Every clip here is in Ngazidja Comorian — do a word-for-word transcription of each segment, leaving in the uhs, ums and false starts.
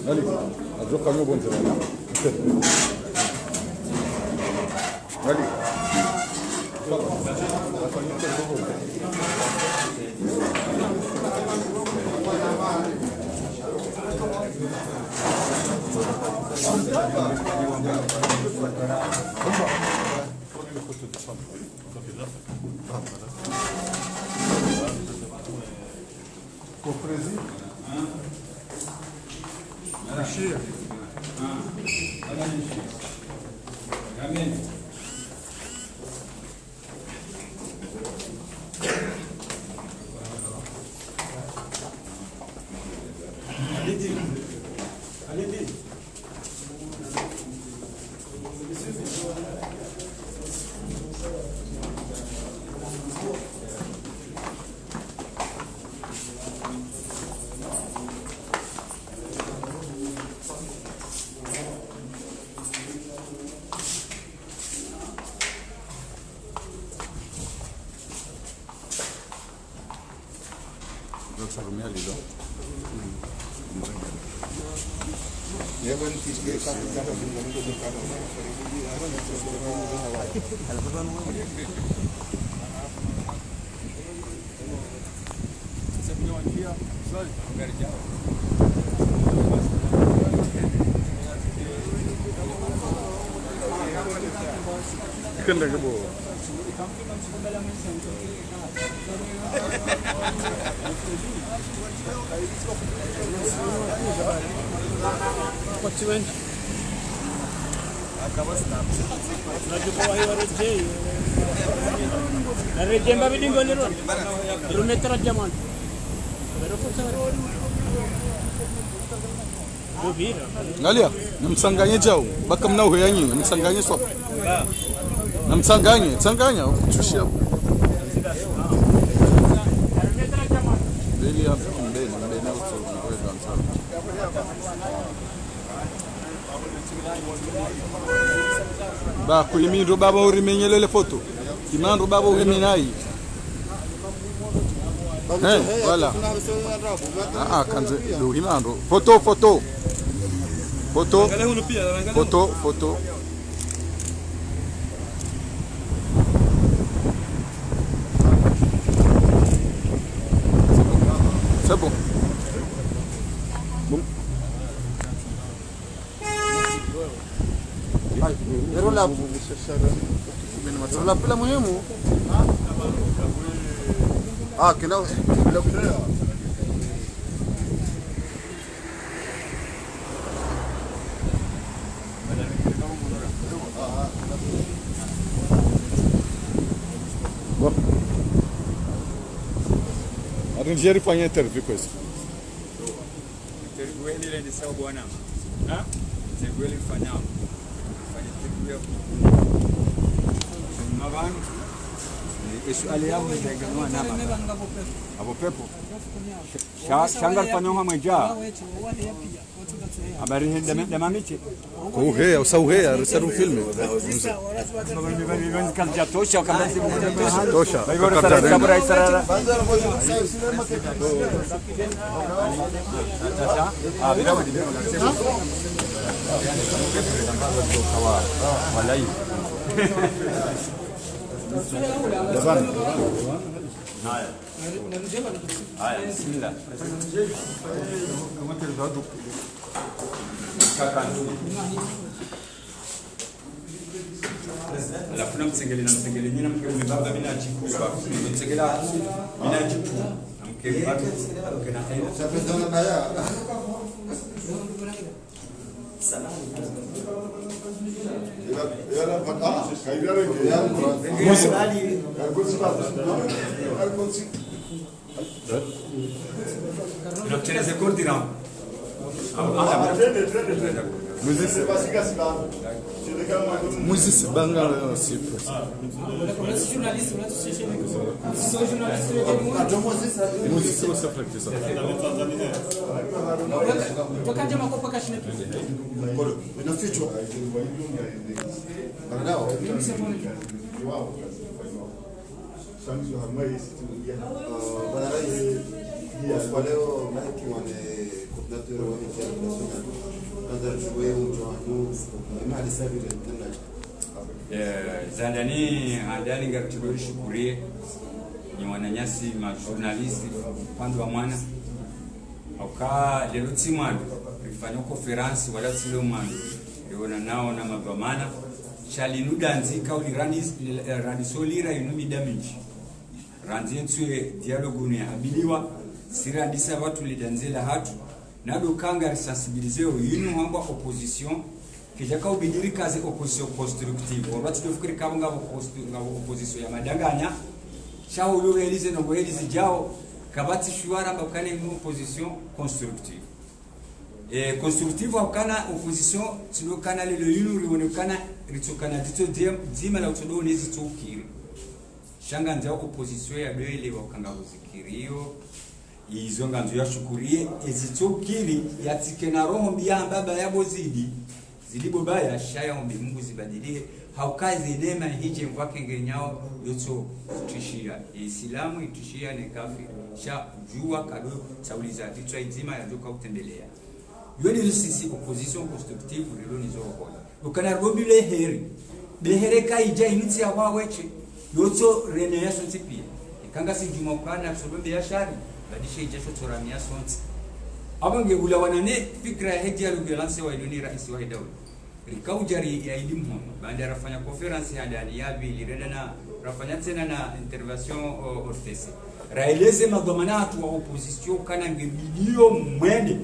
Allez, à jour, camion, bon, c'est bon. Allez. Compréhensible. Kenda ke bo. Angalia, namtsanganye djau, baka mna uheya nyinyi, namtsanganye swafi. Namtsanganye, tsanganya, tsushia. Beli ya mbeni, mbeni, mbeni, mbeni. Ba, ku imindro baba urimenyelele foto. Imandro baba urimenayi. Eh, voilà. Ah, ah, kandze, do imandro. Foto, foto. Foto. Foto, foto. C'est bon. Bon. Ai, ero la, ero la pila muhimu. Ah, kina, bon. Ari ndzia rifanye interview kwezi. Interview yenu ile ni sawa bwana. Ha? Interview ile fanya. Fanya interview ya mavani. Ni esu ale ya mwana mama. Abo pepo. Sha, sha ngarifanyao hamwedja. Habari hende me-, ndema miche. Uheya, usa uheya, risa rufilme. Tosha. Haya, bismillah. Halafu namtsengele, namtsengele, nyinyi namke mbaba, mi nadjibu, namtsengele, mi nadjibu, namke mbaba, namke na hela. Namtseleze kordi na. Musicien. Musicien, banga, euh, c'est possible. D'accord, là, c'est journaliste, là, c'est chez nous. C'est un journaliste, le Musicien, ça fait que ça. Donc, donc, quand je m'en cours, pas caché, c'est bon. Shangizo harumwa ye site ya, euh, bwana rais, ya, kwa leo, mimi kiwa ne coordinateur wa Média International, kandza tuwe unjo wanu, mimi hali sabi le, nenda. Eh, za handani, handani ngaritolori shukuriye, nyi wananyasi, ma journaliste, upande wa mwana. Hauka lelo tsi mwando, rifanya conférence, wala tsi leo mwando. Riwonana na madhwamana, sha linu dandzi kauli randzi, randzi solira inu mida mindji. Randzi entsu ye dialogue unu ya abiliwa, si randzi sa pvatsu le dandzi la hatru, na ndo ka ngari sensibiliser o inu hamba opposition, kidja ka ubidi rikaze opposition constructive. Wala tsi ndo fikiri kama ngapvo constru-, ngapvo opposition ya madanganya, sha ulu helize no helize djao, kapvatsi shiwara mba ukane inu opposition constructive. Eh, constructive hukana opposition, tsi ndo kana lelo yinu riwone kana ritsokana dzitso dze-, dzima la utsodo ne zitso ukiri. Sha ngandzo opposition ya ndo elewa ukana ngapvo zikiriyo, izo ngandzo ya shukuriye, ezitso ukiri, ya tsike na roho mbi ya mbaba ya bo zidi, zidi bo baya, sha ya ombe Mungu zibadilihe, hauka zi neema hidje mvua kengenyao, yotso twishiya, Islamu itwishiya ne kafiri, sha djuwa kado tsauliza vitswa idzima ya djoka utembeleya. Yo nizo sisi opposition constructive rilo nizo rohoni. Ukana rido bi le heri. Be heri ka idja initsi ya wawetshe. Yotso reme ya sontsi pia. Ikanga si djuma ukana tsodo mbe ya shari. Badishe idja sho tsorami ya sontsi. Abo nge ulawana ne fikira ya he dialogue ya lance wa inu ni raisi wa he daula. Rika udja ri ya idi mhono. Baanda rafanya conférence ya handani ya pvili. Renda na rafanya tsena na intervention o, O R T C. Raeleze madhwamana hatru wa opposition ukana nge bidiyo mwende.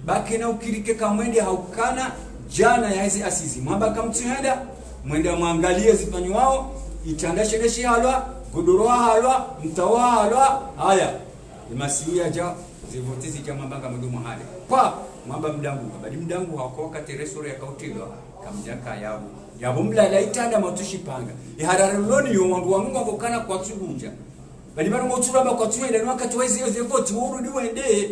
Ba kena ukiri ke kamwende haukana djana ya ezi assises. Mwamba kamtsuhenda, mwende mwangaliye zifanyiwao, itranda shele shihalwa, godoro hahalwa, mtawa hahalwa, haya. Imasiu yadja, zivoti zidja mwamba ngamdo mwahale. Kwa, mwamba mdangu, badi mdangu hauka wakati resoro ya kautilwa, kamdjaka yabo. Yabo mlala itranda mwatsushipanga. Iharare loni yo wangu wangu ngwakokana kwatsu hudja. Badi manu ngotsulamba kwatsu henda ni wakati wa izi yo zivoti, urudi wende.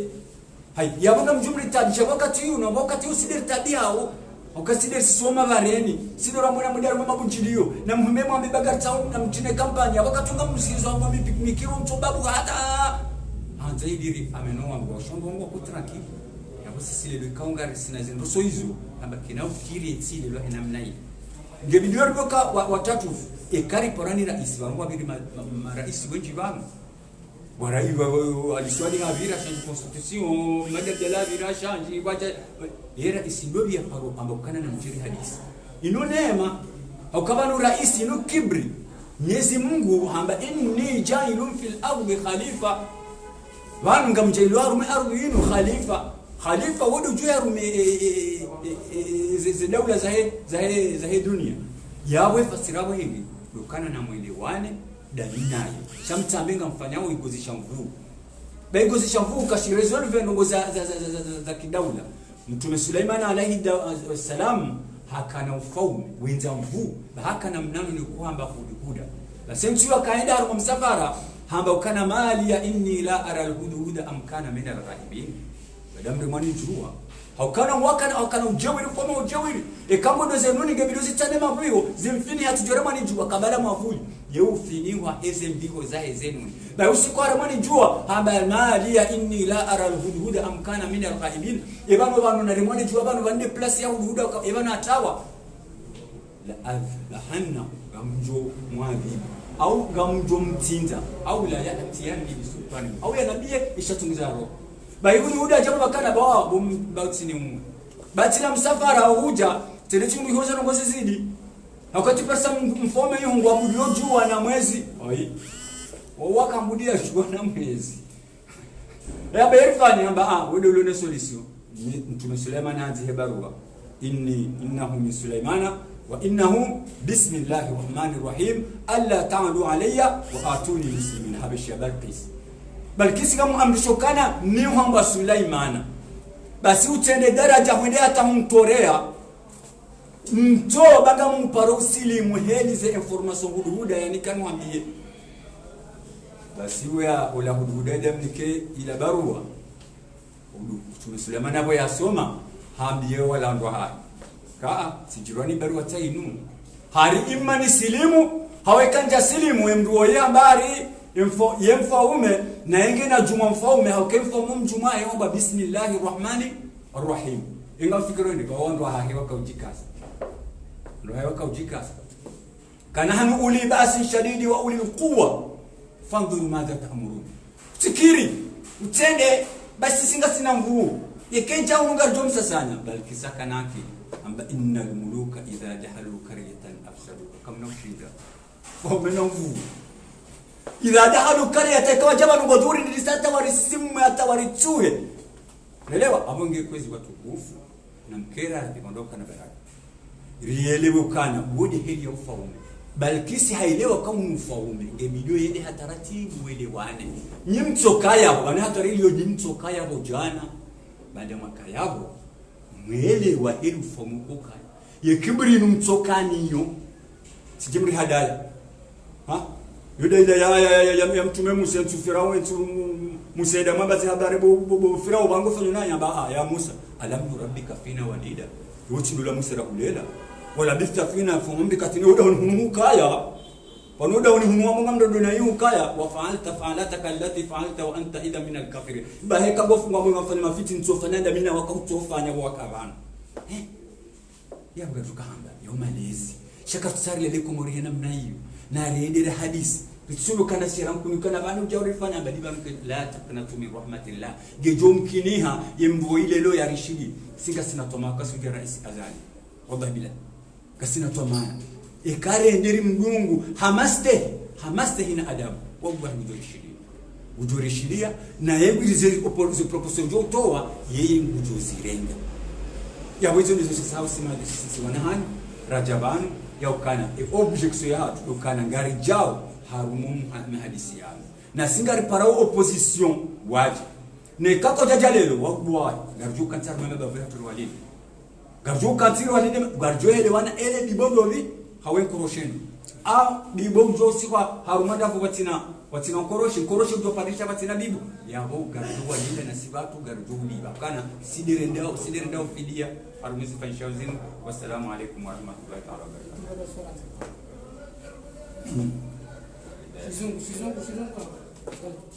Hayi, yabo ngamdjo mritaabisha wakati unu, wakati usideri taabihao, ukasideri sisoma pvareni, sidori ambona mudari mwa mabundjiliyo, na muhime mwambe bagari tsao, na mtrine kampanya, wakati unga msizo wangu mi-, mikiro mtso babu hata. Handza idiri, ameno wangu, shongo wangu ku tranquille. Yabo sisi lelo ika unga risina zindru so izo, amba kena ukiri etsi lelo ena mnayi. Nge bidiyo riboka wa, watatu, ekari parani raisi, wangu wabiri ma, ma, ma raisi wendji pvanu. Wara iwa, wa, wa, aliswali hapvira shanji constitution, Madi Abdallah hapvira shanji, wacha, era isindo biya paro amba ukana na mtiri hadisi. Inu neema, hauka pvanu raisi inu kibri. Mwenyezi Mungu hamba, "Inni jailun fil ardi khalifa." Pvanu ngamdjailwa harumwa ardhi inu khalifa. Khalifa wodo dju harumwa, e, e, e, e, e, ze, ze daula zahe, zahe, zahe dunia. Yabo efasira bo hindri, ukana na mwelewane, dani nayo. Sha mtsambe ngamfanyao igozi sha nvuu. Ba igozi sha nvuu kashi résolve ndrongo za, za, za kidaula. Mtrume Sulaimana alayhi da-, salam hakana ufaume, wendza nvuu, ba hakana mnanu ni kuhamba hudhuda. Ba sentsu wakaenda harumwa msafara, hamba ukana, "Ma liya inni la ara al-hudhuda am kana min al-ghaibin." Bada mri mwanidjuwa. Haukana wakana, haukana ujewiri, koma ujewiri. Eka ngondo ze nuni nge bidiyo zitsane mapviyo, zimfini hatsi djore mwanidjuwa, kabala mwavuli. Ye ufinihwa eze mbiho zahe ze nuni. Ba usiku hare mwanidjuwa, hamba, "Ma liya inni la ara al-hudhuda am kana min al-ghaibin." Eba no pvanu nari mwanidjuwa, pvanu pvande place ya hudhuda, eba na atawa. La adhbahannahu, ngamdjo mwadhibu, au ngamdjo mtsindza, au la ya'tiyanni bisultanin, au yanabiye ishatungiza roho. Ba ibu ni uda djambo bakana bawa, bum, ba utsini umwe. Ba tsila msafara, hudja, tsele tsimbu ihoza ndrongo zizidi. Wakati pasa m-, mfaume yungu wa mudi yo djuwa na mwezi. Ayi. Wa waka mudi ya djuwa na mwezi. Ya berifani hamba, ah, wende ulone solution. Ni Mtrume Sulaimana handzi he barua. Inni, innahu min Sulaimana, wa innahu bismillahir rahmanir rahim. Alla ta'lu alayya wa atuni muslimin. Habeshi ya Balkis. Balkis kamu amrisho kana ni hamba Sulaimana. Basi utsende daraja hwende hata humtorea. Mtso banga mparo usilimu heli ze information huduhuda yani kanu hambiye. Basi uya ula huduhuda ida mnike ila barua. Udu, Mtrume Sulemana apvo yasoma, hambiye wala wandru wahahe. Kaa, tsidjirwa ni barua tsa inu. Hari imma nisilimu, hau eka ndja silimu, emndru woye hamba hari, emfo-, ye mfaume, na yenge na djumwa mfaume, hau ke mfaume mdjumwa, ye hamba bismillahi rahmani rahim. Inga mfikiri wende, kwa wandru wahahe waka udjikasa. Wandru wahahe waka udjikasa. Kana hanu uli ba'sin shadidi wa uli quwwa. Fanzuru madha ta'murun. Fikiri, utsende, basi si ngasina nvuu. Yeke ndja unu ngaridjo msasanya, Balkisa kana akili. Hamba innal muluka idha dakhalu qaryatan afsaduha. Kamna ushinda. Wamena nvuu. Idha dakhalu qaryatan, eka wadja pvanu ngodjo ri ndirisa hata warisimu, hata waritsuhe. Nelewa, apvo nge kwezi watukufu, na mkera, ndipvondoka na baraka. Rielewe ukana, wo nde heli ya ufaume. Balkisi haelewa ka unu ufaume, nge bidi yende ha taratibu welewane. Nyi mtsoka yapvo, bana hata rilio nyi mtsoka yapvo djana, baada mwaka yapvo, mwelewa heli ufaume ukaya. Ye kibri inu mtsoka nayo, tsidje mrihadaya. Ha? Yo nda ila ya, ya, ya, ya, ya Mtrume Musa, ntsu Firao, ntsu Musa ida mwamba zi habari bo, bo, bo, Firao, pvangu fanyo na yamba, ah, ya Musa, alam nurabbika fina walida. Yo tsi ndo ula Musa rahulela. Walabithta fina, fa umrika sinin, uda hunu hunu ukaya. Pvanu uda hunu hunu wa munga mdodo na yu ukaya. Wa fa'alta fa'lataka allati fa'alta wa anta idhan minal kafirin. Ba heka bo fungwa mwe mafanya mafiti, ntsu fanya nda mi na waka utso fanya waka pvanu. Eh? Yapvo ngaridjo kahamba, yo malezi. Sha katsu tsaha rilele Komori hena mna iyo. Na riendere hadisi. Ritsulu kana sira nkuni kana pvanu udja urifanya, badi pvanu ke, la taqnatu min rahmatillah. Ngedjo mkiniha, ye mvua ile leo yarishidi. Si ngasina twamaa, kasi udja raisi Azali. Wallahi billah. Ngasina twamaa. Eka renderi mdungu, hamaste, hamaste hina adabu. Wallahi ngudjo rishilia. Ngudjo rishilia, na ye nguri ze opo-, ze proposition ngudjo utowa, yeye ngudjo zirenga. Yapvo izo ndizo sasa usimali sisi wanahanu, radja pvanu, ya ukana, e objection yahatru, ya ukana ngaridjao, harumwa mha-, mihadisi yanu. Na si ngariparao opposition, wadje. Ne kako djadja lelo, wa, wa, ngaridjo kantsi harumwa mabavu yahatru walini. Ngaridjo kantsi ri walinde, ngaridjo elewana ele bibo ndopvi, hawe nkorosheni. A, bibo udjo usikwa harumwa ndapvo watsina, watsina nkoroshi, nkoroshi udjo parisha watsina bibo. Yapvo, ngaridjo walinde na si pvatsu, ngaridjo uliva. Kana, sidere ndao, sidere ndao fidia, harumwa zi fanyishao zinu. Wassalamu alaikum warahmatullahi ta'ala wabarakatuh. Shizungu, shizungu, shizungu.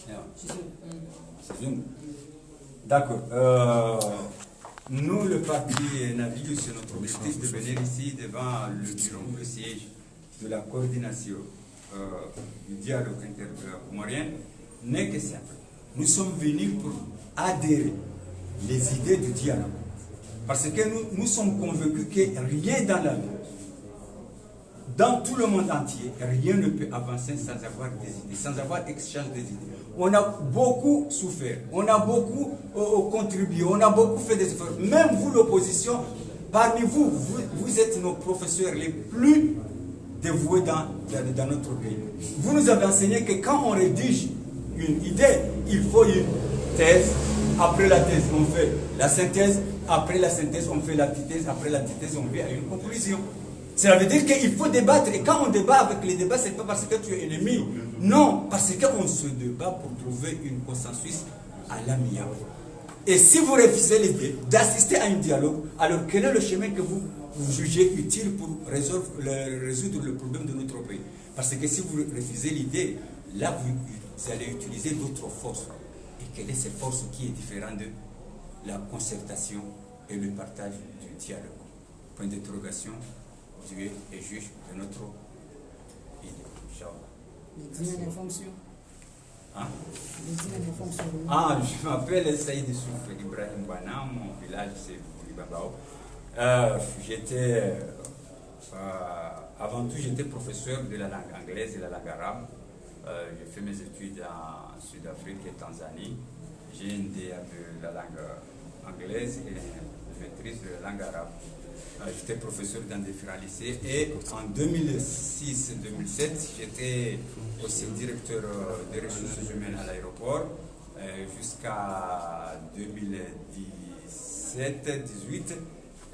Yeah. Shizungu. Mm. Shizungu. D'accord. Euh, nous, le parti Navius, c'est notre objectif de venir ici devant le bureau, le siège de la coordination, euh, du dialogue intercomorien n'est que simple. Nous sommes venus pour adhérer les idées du dialogue. Parce que nous, nous sommes convaincus que rien dans la vie, dans tout le monde entier, rien ne peut avancer sans avoir des idées, sans avoir échange des idées. On a beaucoup souffert, on a beaucoup, euh, euh, contribué, on a beaucoup fait des efforts. Même vous, l'opposition, parmi vous, vous, vous êtes nos professeurs les plus dévoués dans, dans, dans notre pays. Vous nous avez enseigné que quand on rédige une idée, il faut une thèse. Après la thèse, on fait la synthèse. Après la synthèse, on fait l'antithèse. Après l'antithèse, on fait une conclusion. Cela veut dire qu'il faut débattre. Et quand on débat avec les débats, c'est pas parce que tu es ennemi. Non, parce qu'on se débat pour trouver un consensus à l'amiable. Et si vous refusez l'idée d'assister à un dialogue, alors quel est le chemin que vous, vous jugez utile pour résolve le, résoudre le problème de notre pays ? Parce que si vous refusez l'idée, là, vous, vous allez utiliser d'autres forces. Et quelle est cette force qui est différente de la concertation et le partage du dialogue ? Point d'interrogation, Dieu est juge de notre idée. Inch'Allah. Merci. Hein ? Ah, je m'appelle Saïd Souf Ibrahim Bana, mon village c'est Boulibabao. Euh, j'étais, euh, avant tout, j'étais professeur de la langue anglaise et la langue arabe. Euh, j'ai fait mes études en Sud-Afrique et Tanzanie. J'ai un D A de la langue anglaise et une maîtrise de la langue arabe. Euh, j'étais professeur dans différents lycées et en deux mille six deux mille sept, j'étais aussi directeur, euh, des ressources humaines à l'aéroport, euh, jusqu'à deux mille dix, Dix-sept, dix-huit,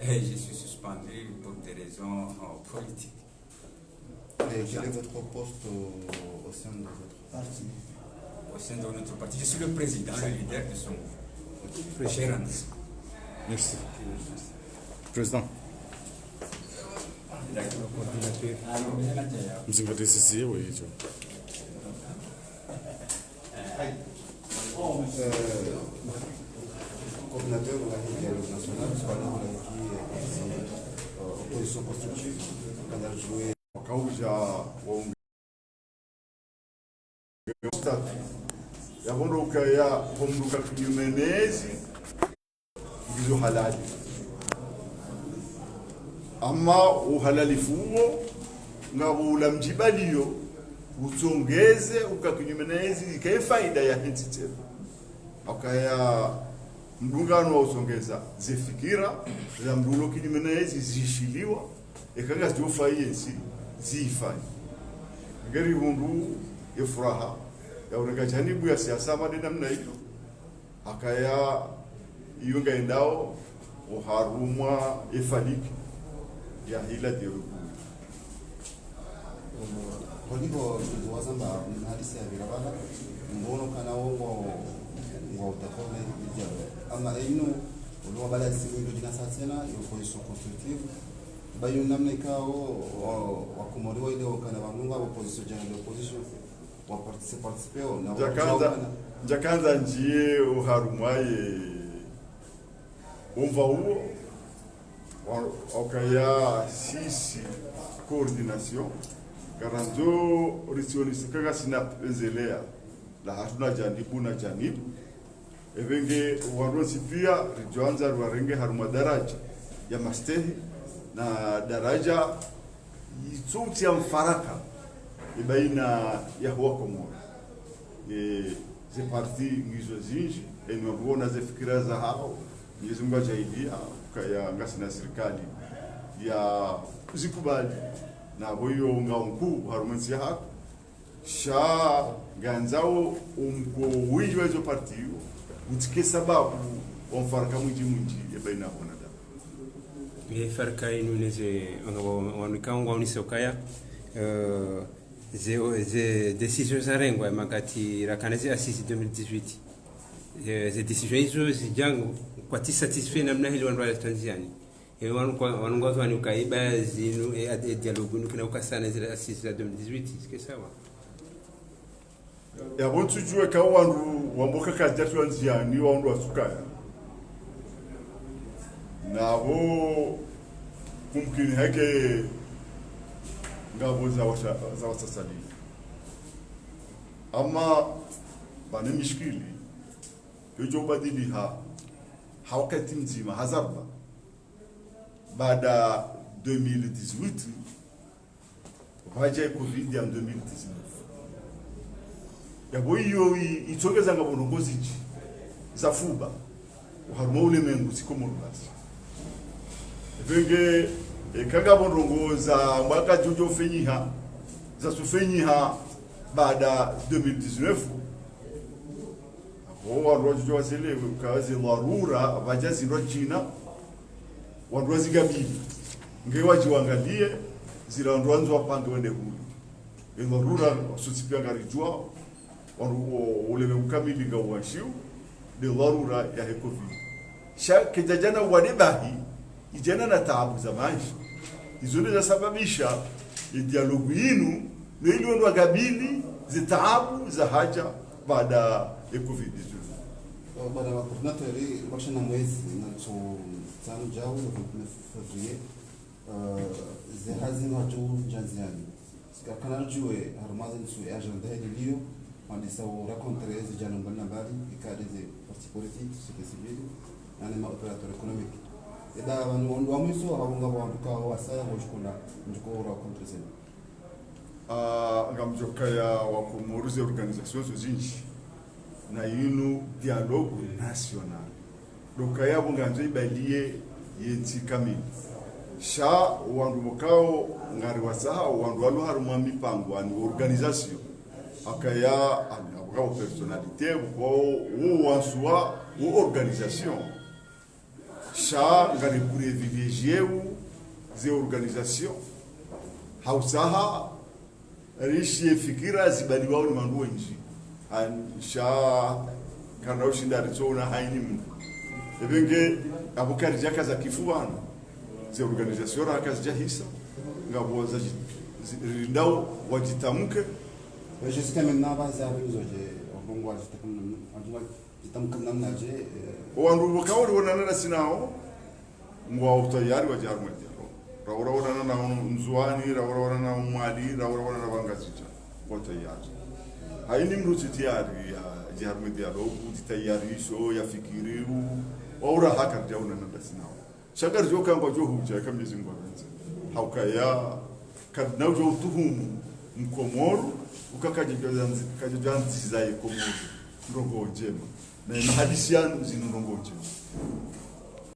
et je suis suspendu pour des raisons, euh, politiques. Et quel est votre poste au, au sein de votre parti ? Au sein de notre parti, je suis le président, le leader de son groupe. Président. Merci. Président. D'accord. Coordinateur. Mzinga D C C, oui, tu vois. Euh, coordinateur wa dialogue national, parce que nous, on a dit, euh, opposition constructive, on a joué. Wakauja wa statut. Yapvo ndo ukaya, pvo mndru ka kinyume nezi, ngizo halali. Ama uhalalifu uwo, ngapvo ula mdjibaliyo, utsongeze, uka kinyume nezi, ikaye faida yahe ntsi tsena. Ukaya mdungano wa utsongeza, ze fikira, za mndru ulo kinyume nezi, zishiliwa, eka ngazidjo ufanya yentsi, zifanye. Ngeri hundru ye furaha, ya urenga janibu ya siasa made namna iyo. Akaya iyo ngaendao oharumwa efaliki ya hila dialogue. Holiho wazamba mhadisi ya virabala, mbono kana wo ngwa, ngwa utakome dialogue. Ama inu, uluwa bala simu ndo djina sa tsena, yo opposition constructive. Ba yo namna ikao, wa, wa Komori wa ile wakana wa mnunga opposition, djana de opposition. Wa parti-, se participer o na wa Ndjakandza, wakana. Ndjakandza ndjiye oharumwa ye omva uwo, wa, wakaya sisi coordination, ngarandzo ritsionisi ka ngasina penzelea, la hatru na janibu na janibu. Epvenge wandru wontsi pia, ridjoandza riwarenge harumwa daraja ya mastehi, na daraja itsotsi ya mfaraka, ibaina ya huwa Komori. E, ze parti ngizo zinji, eni wandru wona ze fikira zahao, Mwenyezi Mungu ajaalia, kaya ngasina sirikali ya zikubali, na pvo iyo ngao nkuu harumwa entsi yahatru. Sha ngandzao omko winji wa izo parti iyo, utsike sababu wa mfaraka mwinji mwinji, ebaina ho na daho. Ye farka inu neze, wa, wa, wanika ngwaonisa ukaya, eh, ze, ze décision zarengwa makati rakana ze assises deux mille dix-huit. Eh, ze décision izo zidja ngwatsi satisfait namna hili wandru wa Tanzania. E wanu kwa, wanu ngwazwani ukaya iba zinu, e, e dialogue inu kina ukasana zile assises za deux mille dix-huit, sike sawa. Yapvo ntsudjuwe ka wandru wamboka kazidjatulwa ndziani, wandru watsukaya. Napvo kumkini hake ngapvo za wasa-, za wasasalifu. Ama bane mishkili, yodjo badiliha, ha wakati mdzima, ha zarba. Baada deux mille dix-huit, pvadja ye covid ya deux mille dix-neuf. Yapvo iyo i-, itsongeza ngapvo ndrongoo zindji za fuba, oharumwa ulemengu tsi Komori basi. Epvenge, eka ngapvo ndrongoo za mwaka djodjo fenyiha, zatsufenyiha baada deux mille dix-neuf, apvo wandru wadjodjo wazelewe, uka ze dharura, pvadja zindru djina, wandru wazigabili. Nge wadji wangalie, zila wandru wandzo wapange wende hule. E dharura, sontsi pia ngaridjuao, wandru wo, ulemengu kamili ngauwanshiu, nde dharura yahe covid. Sha kedjadjana wade bahi, idjana na taabu za maesha. Izo nde zasababisha ye dialogue inu, no ili wandru wagabili ze taabu zahadja baada ye covid dix-neuf. Eh, bwana wa coordinateur, ribakisha na mwezi, na ntsu tsanu djau, le vingt-neuf février, eh, ze hazi ngwadjo dja ndziani. Sika kana ridjuwe, harumwa ze ntsu ye agenda heli liyo, wandisa u rencontrer ze djana mbali na mbali, ikao nde ze parti politique, société civile, na ne ma opérateur économique. Eba, wanu, wandru wa mwiso, hawunga wandru kao wasaya, ngoshukola, ndjuko u rencontrer zenu. Ah, ngamdjokaya wa Komori ze organisations zo zindji. Na inu dialogue national. Ndo ukaya pvo ngandzo ibalie ye ntsi kamili. Sha wandru mokao ngariwatsaha, wandru walo harumwa mipango, ani organisation. Akaya, ani, apvo ngapvo personnalité, apvo wo wansuwa, wo organisation. Sha ngari privilégié ze organisations. Hausaha rishiye fikira zibaliwao ni wandru wendji. An-, sha kana ushinda ritsoona hayini mndru. Epvenge apvo karidjaka za kifu pvanu. Ze organisations ra kazidjahisa. Ngapvo za dji-, zi-, rindao wadjitamke. Jusqu'à maintenant, ba za bizo je, wandru wadjitamke namna, wandru wadjitamke namna je, eh. Wandru wakaori wonana nasi nao, ngwao tayari wadje harumwa dialogue. Raora wonana nao Ndzuwani, raora wonana nao Mwali, raora wonana nao Ngazidja. Ngwao tayari. Hayini mndru tsi tayari yadje harumwa dialogue, udjitayarisho, yafikiri, u-, waora haka ridja wonana nasi nao. Sha ngaridjo kangwa djo hudja eka Mwenyezi Mungu apvendze. Haukaya, karina udjo utuhumu Mkomoro, uka kadjadjandzi-, kadjadjandziza ye Komoro ndrongoo ndjema. Na ye mahadisi yanu zinu ndrongoo ndjema.